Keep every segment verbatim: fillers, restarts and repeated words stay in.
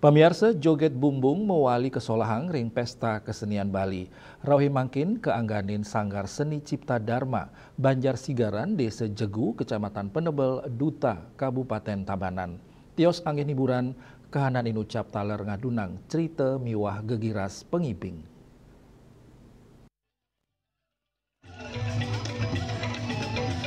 Pamiarsa, joget bumbung mawali kasolahang ring Pesta Kesenian Bali. Rauh mangkin kaangganin Sanggar Seni Cipta Dharma, Banjar Sigaran, Desa Jegu, Kecamatan Penebel, Duta, Kabupaten Tabanan. Tios anggen hiburan, kahanan inucap taler ngadunang crita miwah gegiras pangibing.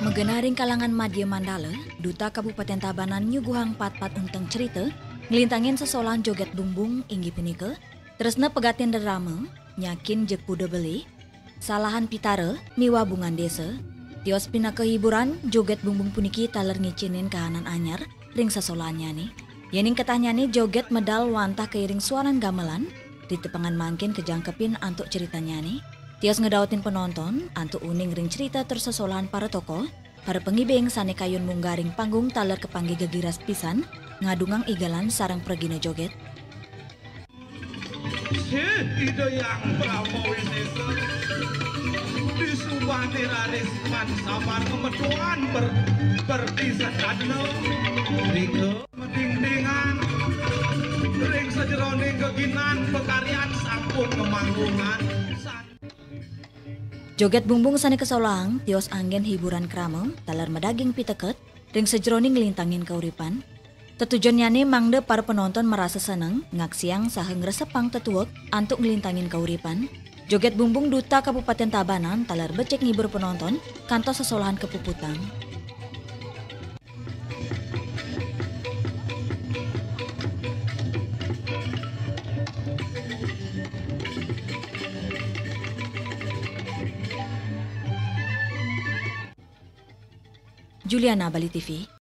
Magenah ring kalangan madya mandala, Duta Kabupaten Tabanan nyuguhang patpat unteng crita, nglintangin sesolahan joget bumbung inggih punika, tresna pegatin rerama, nyakin jeg puda beli, salahan pitara, miwah bungan desa. Tios pinaka hiburan, joget bumbung puniki taler ngicinin kahanan anyar ring sesolahannyané. Yening ketahannyané joget medal wantah kairing suaran gamelan, ditepengan mangkin kajangkepin antuk critanyané. Tios ngedaotin penonton antuk uning ring crita tur sesolahan para tokoh, para pangibing sané kayun munggah ring panggung taler kapanggih gegiras pisan, ngadungang igelan sareng pragina joget. Sih, Ida Hyang Brahma Winesa, disubane raris mansapan kemetuan ber-, bertisetadna, rika medingdingan, ring sajeroning geginan pakaryan sampun ngemanggungan. San- Joget bumbung sané kasolahang, tios anggen hiburan krama, taler madaging piteket, ring sajeroning nglintangin kauripan. Tetujonnyané mangda para penonton marasa seneng, ngaksiang saha ngresepang tetuek antuk nglintangin kauripan. Joget bumbung Duta Kabupaten Tabanan taler becik ngibur penonton, kantos sesolahan kapuputang. Juliana, Bali T V.